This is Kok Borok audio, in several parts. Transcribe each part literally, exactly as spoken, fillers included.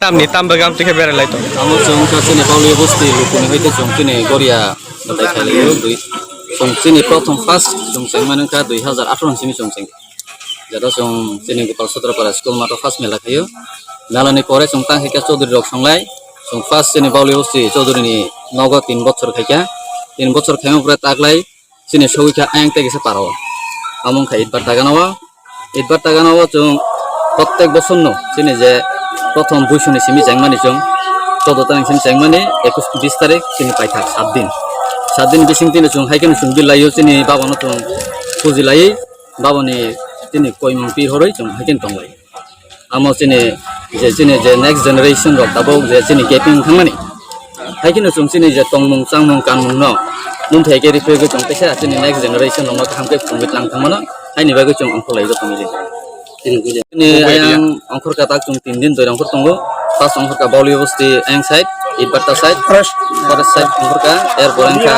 Tamni tam bagam tikhe berai lai tong. Amo chwng kha chini Bauli bosti lukuni hoite chwng chini Goria batai khailaiyo bui. Chwng chini prothom first chwng chengmani wngkha dui hazar atharo ni simi chwng cheng. Jata chwng chini Gopal Sutrapara school mato first mela khaio. Mela ni pore chwng tang khe Chaudhary rok songlai. Chwng first chini Bauli bosti Chaudhary ni nogo tin bochor khaikha. Tin bochor khaima pore taklai chini sogwi kha ayang tei kisa parao. Amo wngkha Itbar Tagana o. Itbar Tagana o chwng prottek bosorno chini je prothom buisuni simi chengmani chwng choudo tarik simi chengmani ekush bis tarik chini paithak sat din. Sat din bising tini chwng hai kheno chwng bilaio chini babano chwng puji laiwi babani tini koimung pir horwi chwng hai kheno tonglai. Amo chini je, chini je next generation rok tabuk je chini gaping thangmani. Hai kheno chwng chini je tongmung, changmung, kanmung no munthai khe riphaigwi chwng teisa chini next generation rok no kaham khe phunugwi tlang thangmano. Haini bagwi chwng ongkhorlai jotoni je. Chini ayang ongkhor ka tak chwng tin din doi ongkhor tongo. First ongkhor ka Bauli bosti ayang side, Itbar ta side, forest side ongkhor ka, er pore wngkha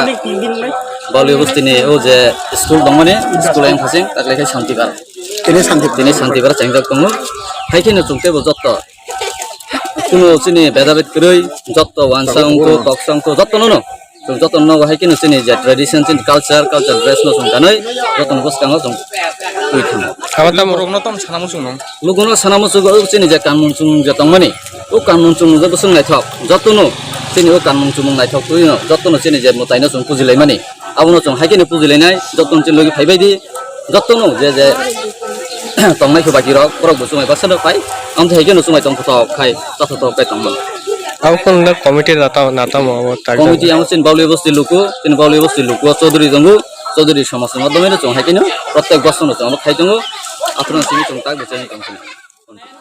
Bauli bosti ni o je school tongmani, school ayang phasing, tak lai khe Santibar. Tini Santi, tini Santi bara chengjak tongo. Hai kheno chwng teibo jotto. Kuno chini bedabet kwrwi jotto wansa wngkho, toksa wngkho, jotto no no. Chwng jotto no hai kheno chini je tradition, chini culture, culture dress no chwng kanwi jotto no bwskango chwng twi thangma. Abo tamo rokno tamo sana muchung no. Lukuno sana muchung o chini je kanmung chumung je tongmani. O kanmung chumung je bwswng naithok. Jotto no chini o kanmung chumung naithok twi no. Jotto no chini je mwtai no chwng puji laimani. Abono chwng hai kheno puji lainai, jotto no chini logi phaibai di. Jotto no je je tongnai khe baki rok, borok bo chumai baksa no phai. Amtwi hai kheno chumai tong khe tok khai, chotho tok khai tongma. Abo kheno committee nata, natamo abo tak. Committee amo chini Bauli bosti luku, chini Bauli bosti luku Chaudhary tongo, Chaudhary somaj ni madhyome no chwng hai kheno prottek bosor no chwng abo khai tongo. Aphuru simi chwng tak bo chini tong sini.